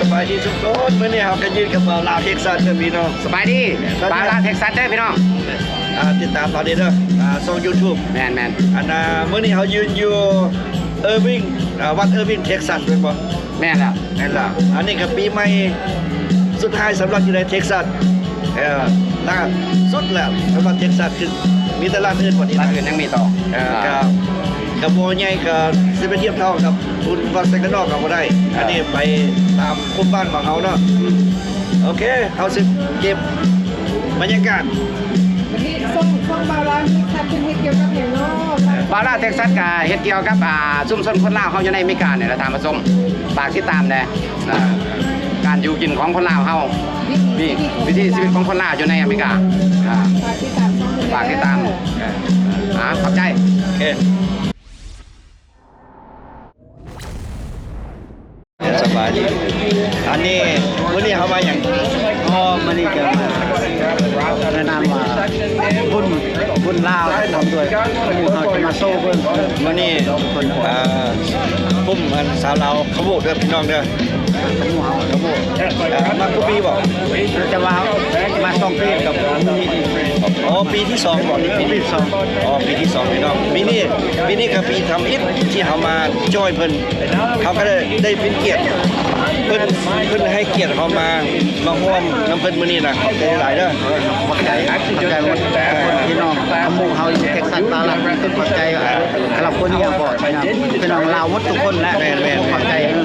ສະບາຍດີທຸກຄົນ ມື້ນີ້ເຮົາກໍຢືນກັບບ່າວລາວເທັກຊັສເດີພີ່ນ້ອງ ສະບາຍດີ ບ່າວລາວເທັກຊັສເດີພີ່ນ້ອງ ອ່າ ຕິດຕາມເຮົາເດີ ອ່າ ຊ່ອງຢູທູບ ແມ່ນໆ ອັນນ່າ ມື້ນີ້ເຮົາຢືນຢູ່ເອີວິງ ອ່າ ວັດເອີວິງເທັກຊັສແມ່ນບໍ່? ແມ່ນແລ້ວ ແມ່ນແລ້ວ ອັນນີ້ກໍປີໃໝ່ສຸດທ້າຍສຳລັບຢູ່ໃນເທັກຊັສ ເອີ ຫຼ້າສຸດແລ້ວ ສຳລັບເທັກຊັສ ຄືມີແຕ່ລ້ານອື່ນບໍ່ນີ້ ລ້ານອື່ນຍັງມີຕໍ່ ເອີ ອ່າ ກໍ ກໍບໍ່ໃຫຍ່ ກໍຊິໄປທຽບເທົ່າກັບບຸນວັດໄຊກະນອກກໍບໍ່ໄດ້ ອ່າ ອັນນີ້ໄປຕາມພູມບ້ານຂອງເຮົາເນາະ ອືມ ໂອເຄ ເຮົາຊິເກັບບັນຍາກາດ ວັນນີ້ຊ່ອງ ຊ່ອງບ່າວລາວເທັກຊັສເພິ່ນເຮັດກ່ຽວກັບຫຍັງເນາະ? ບ່າວລາວເທັກຊັສກໍເຮັດກ່ຽວກັບ ອ່າ ຊຸມຊົນຄົນລາວເຮົາຢູ່ໃນອາເມລິການີ້ແຫຼະ ທ່ານຜູ້ຊົມ ຝາກຕິດຕາມແດ່ ອ່າ ການຢູ່ກິນຂອງຄົນລາວເຮົາ ວິຖີຊີວິດຂອງຄົນລາວ ວິຖີຊີວິດຂອງຄົນລາວຢູ່ໃນອາເມລິກາ ອ່າ ຝາກຕິດຕາມຊ່ອງເພິ່ນ ຝາກຕິດຕາມ ເອີ ອ່າ ຂອບໃຈ ໂອເຄ. ສະບາຍດີ ອັນນີ້ ມື້ນີ້ເຮົາມາຫຍັງ? ອໍ ມື້ນີ້ກໍມາແນະນຳວ່າບຸນ ບຸນລາວ ພ້ອມດ້ວຍໝູ່ເຮົາຈະມາໂຊເບິ່ງ ມື້ນີ້ ເອີ ກຸ່ມອັນຊາວລາວຂະໂມກເດີພີ່ນ້ອງເດີ ຂະໂມກເຮົາ ຂະໂມກ ເອີ ມາທຸກປີບໍ່? ແຕ່ວ່າມາສອງປີກັບມື້ນີ້ ອໍ ປີທີສອງບໍ່? ນີ້ປີທີສອງ ອໍ ປີທີສອງພີ່ນ້ອງ ປີນີ້ ປີນີ້ກໍປີທຳອິດທີ່ເຮົາມາຈອຍເພິ່ນ ເຮົາກໍໄດ້ ໄດ້ເປັນກຽດ ເພິ່ນ ເພິ່ນໃຫ້ກຽດເຮົາມາ ມາຮ່ວມນຳເພິ່ນມື້ນີ້ນະ ຂອບໃຈຫຼາຍເດີ ຂອບໃຈ ຂອບໃຈໝົດ ເອີ ພີ່ນ້ອງຂະໂມກເຮົາຢູ່ເທັກຊັສ ດາລັດ ຂອບໃຈ ເອີ ຄາລາໂຟເນຍ ພີ່ນ້ອງລາວໝົດທຸກຄົນແຫຼະ ແມ່ນໆ ຂອບໃຈ ເອີ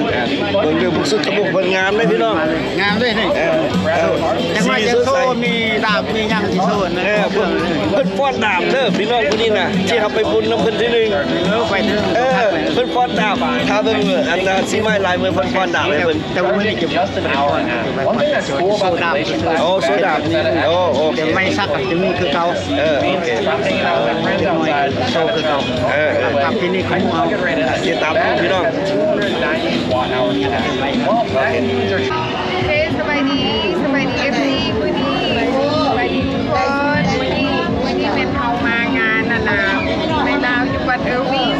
ເບິ່ງເດີ ຜູ້ສຸດຂະໂມກເພິ່ນງາມເດ້ພີ່ນ້ອງ ງາມເດ້ນີ້ ເອີ ເອີ ຈັ່ງວ່າຈະໂຊ ມີດາບມີຫຍັງຊິໂຊນະ ເອີ ເພິ່ນ ເພິ່ນຟ້ອນດາບເດີພີ່ນ້ອງ ຜູ້ນີ້ນະ ທີ່ເຮົາໄປບຸນນຳເພິ່ນທີໜຶ່ງ ເອີ ໄປເດີ ເອີ ເພິ່ນຟ້ອນດາບ ຖ້າເບິ່ງອັນນະ ສີໄມ້ລາຍມືເພິ່ນຟ້ອນດາບໃຫ້ເພິ່ນ ແຕ່ວ່າມື້ນີ້ຈະບໍ່ໄດ້ຟ້ອນ ໂຊດາບ ໂອ້ ໂຊດາບ ໂອ້ ໂອເຄ ແຕ່ໄມ້ສັກຈະມີຄືເກົ່າ ເອີ ໂອເຄ ໂຊຄືເກົ່າ ເອີ ເອີ ກັບທີ່ນີ້ຂອງເຮົາ ຕິດຕາມພີ່ນ້ອງ ໂອເຄ ສະບາຍດີ ສະບາຍດີ ເອັຟຊີ ມື້ນີ້ ສະບາຍດີທຸກຄົນ ມື້ນີ້ ມື້ນີ້ແມ່ນເຮົາມາງານອັນນະ ໃນລາວຢູ່ວັດເອີວິງ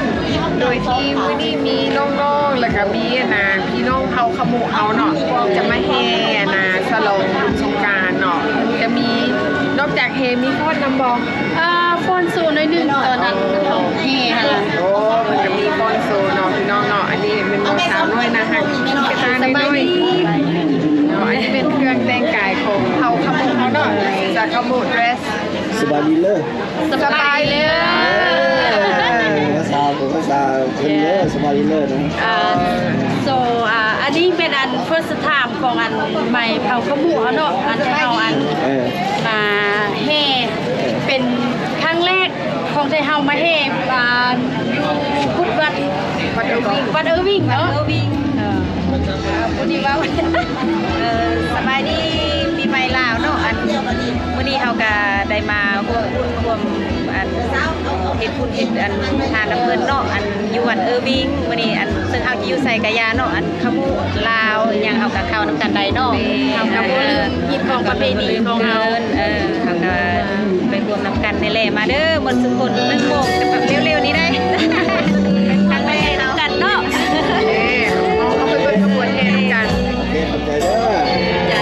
ໂດຍທີ່ມື້ນີ້ມີນ້ອງໆ ແລ້ວກະມີອັນນະ ພີ່ນ້ອງເຜົ່າຂະໂມກເຮົາເນາະ ຈະມາແຫ່ອັນນະ ສະຫຼອງບຸນສົງການເນາະ ຈະມີ ນອກຈາກແຫ່ມີຟ້ອນນຳບໍ່? ເອີ ຟ້ອນໂຊໜ້ອຍໜຶ່ງ ຕອນນັ້ນແຫ່ຫັ້ນລະ ໂອ້ ເພິ່ນກະມີຟ້ອນໂຊເນາະ ພີ່ນ້ອງເນາະ ອັນນີ້ແມ່ນສາວນ້ອຍໜ້າຮັກ ກະຕ່າຍນ້ອຍໆ ເນາະ ອັນນີ້ແມ່ນເຄື່ອງແຕ່ງກາຍຂອງເຜົ່າຂະໂມກເຮົາເນາະ ຈາກຂະໂມກເດຣສ ສະບາຍດີເລີ ສະບາຍເລີ ພາສາຂອງພາສາເພິ່ນເລີ ສະບາຍດີເລີນະ ເອີ ໂຊ ອ່າ ອັນນີ້ແມ່ນອັນ ເຟີສທາມ ຂອງອັນໃໝ່ເຜົ່າຂະໝູ່ເຮົາເນາະ ອັນທີ່ເຮົາອັນ ເອີ ມາແຫ່ເປັນຄັ້ງແລກຂອງທີ່ເຮົາມາແຫ່ ອ່າ ຢູ່ພຸດວັດ ວັດເອີວິງ ວັດເອີວິງເນາະ ເອີ ຜູ້ນີ້ເວົ້າ ເອີ ສະບາຍດີປີໃໝ່ລາວເນາະ ອັນ ມື້ນີ້ເຮົາກະໄດ້ມາຮ່ວມບຸນຮ່ວມອັນ ເຮັດບຸນເຮັດອັນທານນຳເພິ່ນເນາະ ອັນຢູ່ວັດເອີວິງ ມື້ນີ້ອັນ ເຊິ່ງເຮົາຈະຢູ່ໃສກະຢ່າເນາະ ອັນຂະໝູ່ລາວອີ່ຫຍັງເຮົາກະເຂົ້ານຳກັນໄດ້ເນາະ ເຮົາກະບໍ່ລືມຮີດຄອງປະເພນີຂອງເຮົາ ເອີ ເຮົາກະໄປຮ່ວມນຳກັນນີ້ແຫຼະ ມາເດີໝົດທຸກຄົນ ໜຶ່ງໂມງແບບເລັວໆນີ້ໄດ໋ ຄັ້ງແລກນຳກັນເນາະ ເອີ ເຮົາໄປເບິ່ງຂະບວນແຫ່ນຳກັນ ໂອເຄ ຂອບໃຈເດີ ຂອບໃຈ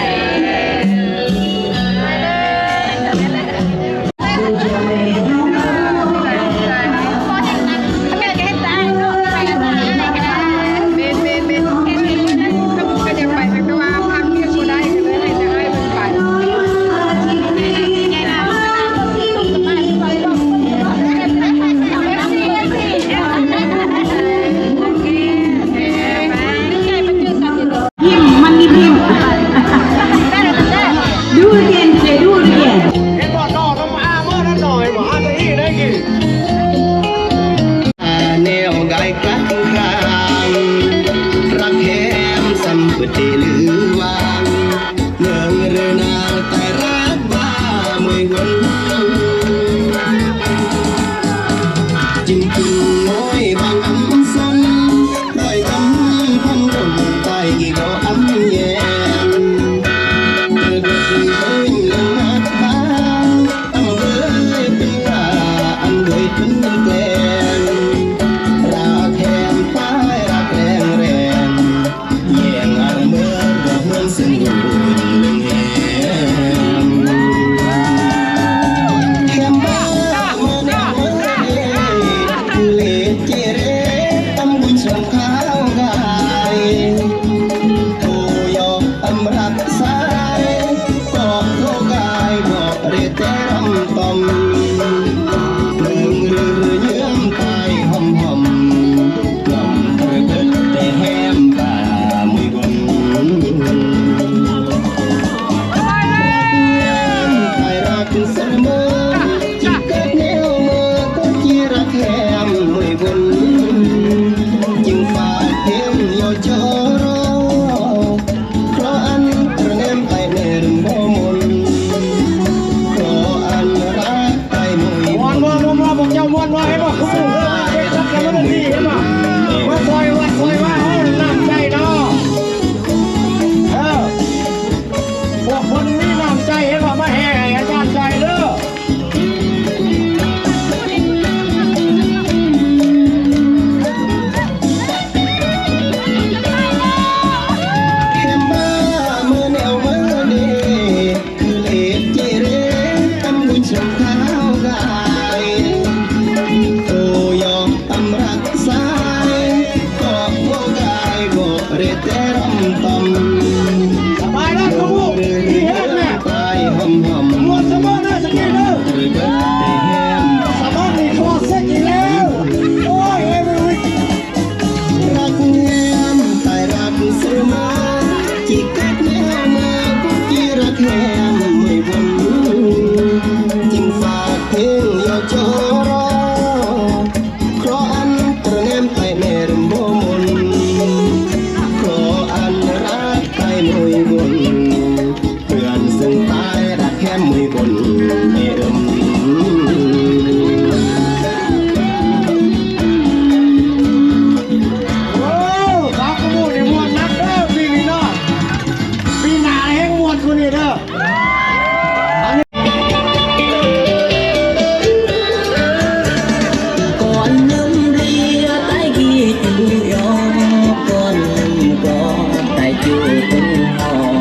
ຢູ່ເທິງຫ້ອງ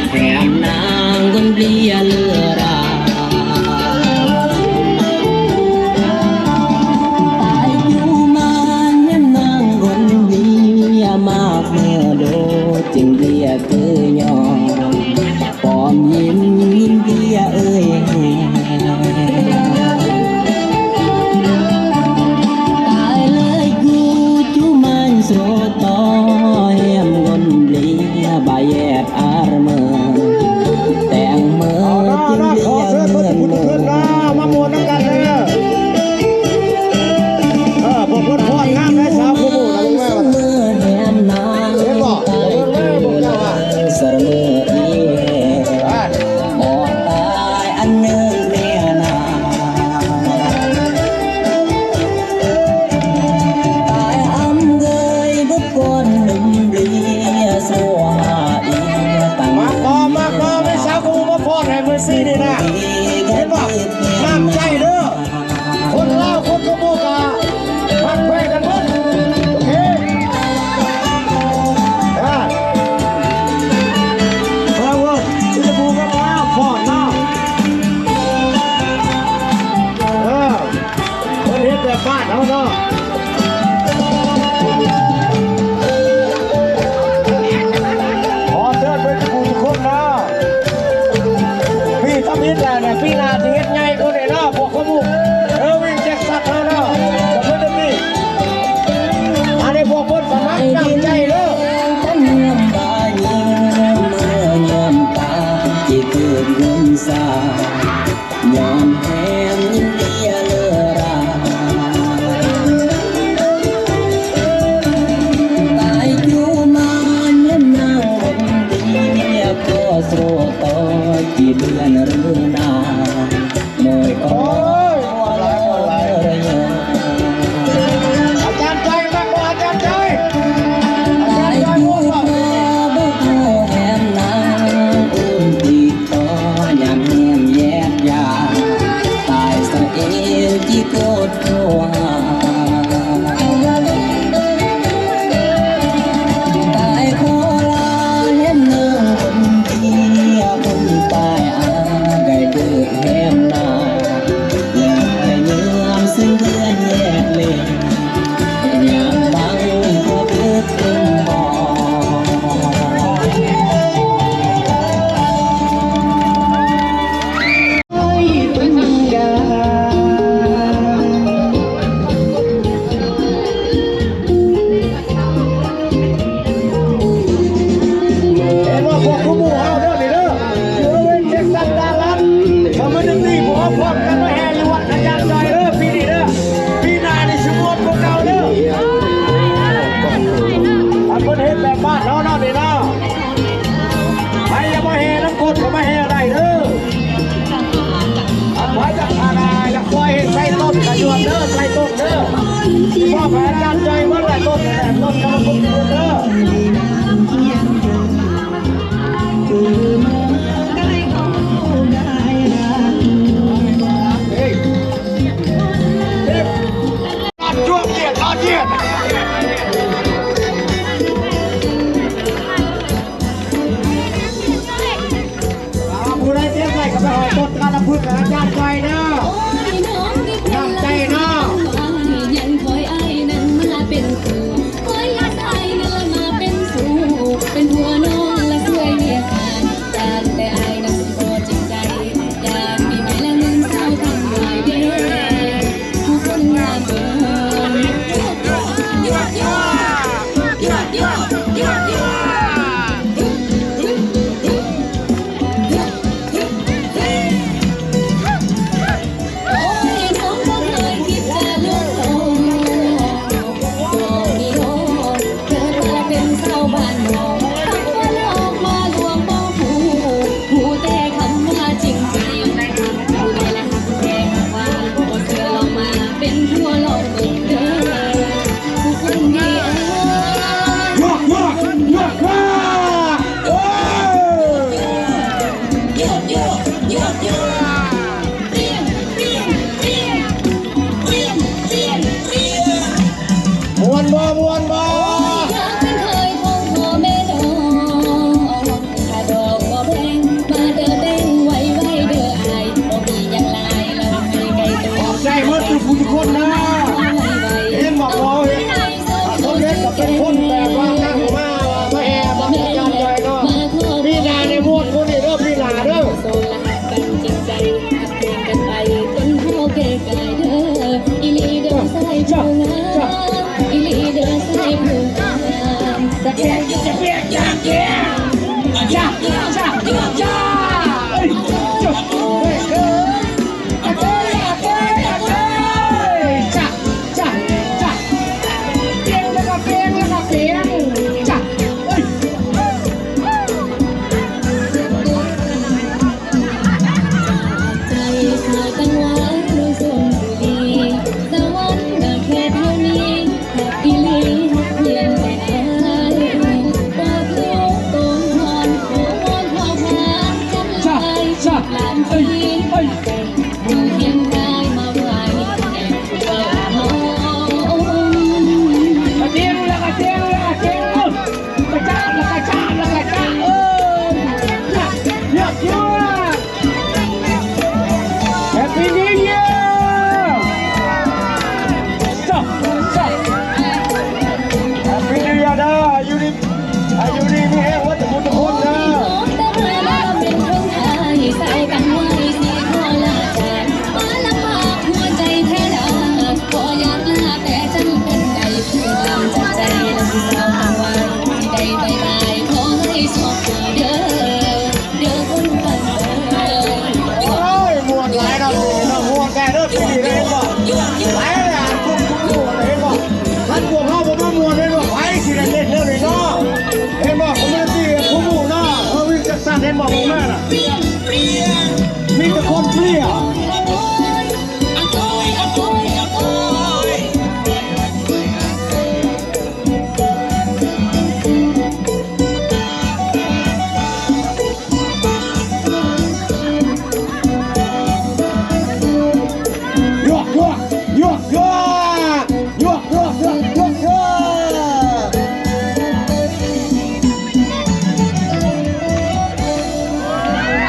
ແຖມນາງຄົນເບຍເລືອລາ ຕາຍຢູ່ມານນາງຄົນເບຍ ມາກເມີໂດ ຈຶ່ງເບຍຄືຍ້ອນ ປອມຍິນຍິນເບຍເອີຍແຮ ຕາຍເລີຍກູຈູມັນໂຊຕໍ ແຮມງົນເບຍ ບາແຍດອາຣເມີ ແຕ່ງເມີຈຶ່ງເບຍເງິນເມີ ມາມ່ວນນຳກັນເດີ ເອີ ພວກເພິ່ນຟ້ອນງາມໄດ໋ ສາວຜູ້ໝູ່ນະ ເບິ່ງແມ່ ເຫັນບໍ່? ເບິ່ງແມ່ ພວກເຈົ້າວ່າ ສະເໝີອີແຮ ອອກຕາຍອັນໜຶ່ງແນວນາ ຕາຍອຳເງີຍບຸກຄົນໜຸ່ມເບຍ ໂຊຫາອີ ມາຂໍ ມາຂໍ ແມ່ສາວກູມາຟ້ອນໃຫ້ມື້ຊີ້ນີ້ນະ ເຫັນບໍ່? ນ້ຳໃຈເດີ ຄົນລາວຄົນຂະໂມກະຮັກແພງກັນເບິດ ໂອເຄ ເອີ ເອີ ເອີ ຊິຈະປູກັບລາວຟ້ອນເນາະ ເອີ ເພິ່ນເຮັດແບບບ້ານເຮົາເນາະ ຂໍເຊີນເບິດທຸກຜູ້ທຸກຄົນເນາະ ປີທຳອິດແລ້ວນີ້ ປີໜ້າຊິເຮັດໃຫຍ່ກວ່ານີ້ເນາະ ພວກຂະໝູ່ ເອີວິນ ແຈັກສັນ ເຮົາເນາະ ສະເພາະດອກນີ້ ອັນນີ້ພວກເພິ່ນສະໝັກນ້ຳໃຈເດີ ຍາມຕາທີ່ເກີດບຸນສາ ຍ້ອນແຮມຍິນເບຍເລີລາ ຕາຍຢູ່ມານນາງຄົນເບຍ ກໍໂຊຕໍ່ ທີ່ເດືອນຫຼືນາ ໂອ້ຍ ອາຈານໄຈ ມັກບໍ່ ອາຈານໄຈ? ອາຈານໄຈ ມັກບໍ່? ບໍ່ເອົາແຮມນາງ ອຸ້ມຕິດຕໍ່ ຍາມແຮມແຍກຢາກ ຕາຍສະເອວ ຈິໂກດໂທຫາ ຕາຍຂໍລາແຮມນາງຄົນເບຍ ຄົນຕາຍອາຍ ໄດ້ເບີດແຮມນາງ ແລະໄປເຍືອມຊຶ່ງເຮືອນແຍກເລນ ຍາມບັງກໍເບີດເປັນບໍ່ ເຫັນບໍ່ ພວກຄູ່ໝູ່ເຮົາເດີນີ້ເດີ ຢູ່ເວັນເຈັກສັນດາລັນ ຄອມມູນິຕີ້ ພວກເຮົາພ້ອມກັນມາແຫ່ຢູ່ວັດອາຈານຈ່ອຍເດີ ປີນີ້ເດີ ປີໜ້ານີ້ຊິມ່ວນກວ່າເກົ່າເດີ ອັນເພິ່ນເຮັດແບບບ້ານເຮົາເນາະນີ້ເນາະ ໃຜຢາກມາແຫ່ນຳກົດກໍມາແຫ່ໄດ້ເດີ ອັນໃຜຢາກ ອັນ ຢາກຊ່ອຍໃສ່ຕົ້ນກະຍວນເດີ ໃສ່ຕົ້ນເດີ ມອບໃຫ້ອາຈານຈ່ອຍໝົດແຫຼະ ຕົ້ນ ຕົ້ນກະລະຄົນເດີ ເອີຍ ເອີຍ ອາ ຜູ້ໃດຕຽມໄວ້ກໍໄປຫອຍຕົ້ນການລະພຶກອາຈານໄວ້ເດີ ນ້ຳໃຈເນາະ. ແກງກິນຈະແປງ ຢາກແກງ ຢາກ ຢາກ ຢາກ ຢາກ ເອີຍ ຈົບ ເອີຍ ເອີຍ ອາເຕີຍ ອາເຕີຍ ອາເຕີຍ ຈະ ຈະ ຈະ ແປງ ແລ້ວກໍແປງ ແລ້ວກໍແປງ ຈະ ເອີຍ. ກະເຕງລະກະເຕງລະກະເຕງ ເອີ ກະຈາກລະກະຈາກລະກະຈາກ ເອີ ຍະ ຍະ ຍະ Happy New Year ຊະ ຊະ Happy New Year ເດີ ຢູ່ດີ ອາຍຸດີມີແຮງເບິດທຸກຄົນເດີ. ໂອ້ຍ ມ່ວນຫຼາຍເນາະ ປີນີ້ເນາະ ມ່ວນແທ້ເດີ ປີນີ້ເຫັນບໍ່ ຫຼາຍຫຼາຍຄົນ ເຫັນບໍ່ ຄັນພວກເຮົາບໍ່ມາມ່ວນ ເຫັນບໍ່ ໃຜຊິໄດ້ເຕັ້ນແນວນີ້ເນາະ ເຫັນບໍ່ ຄອມມູນິຕີ້ ຜູ້ໝູ່ເນາະ ເອີ ວິວຈັກຊັ້ນ ເຫັນບໍ່ ເບິ່ງມານະ ມີແຕ່ຄົນເພຍ.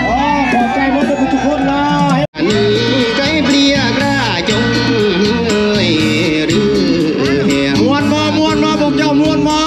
ຂໍຂອບໃຈໝົດທຸກຄົນເນາະ. ມ່ວນບໍ່ ມ່ວນບໍ່ ພວກເຈົ້າມ່ວນບໍ່?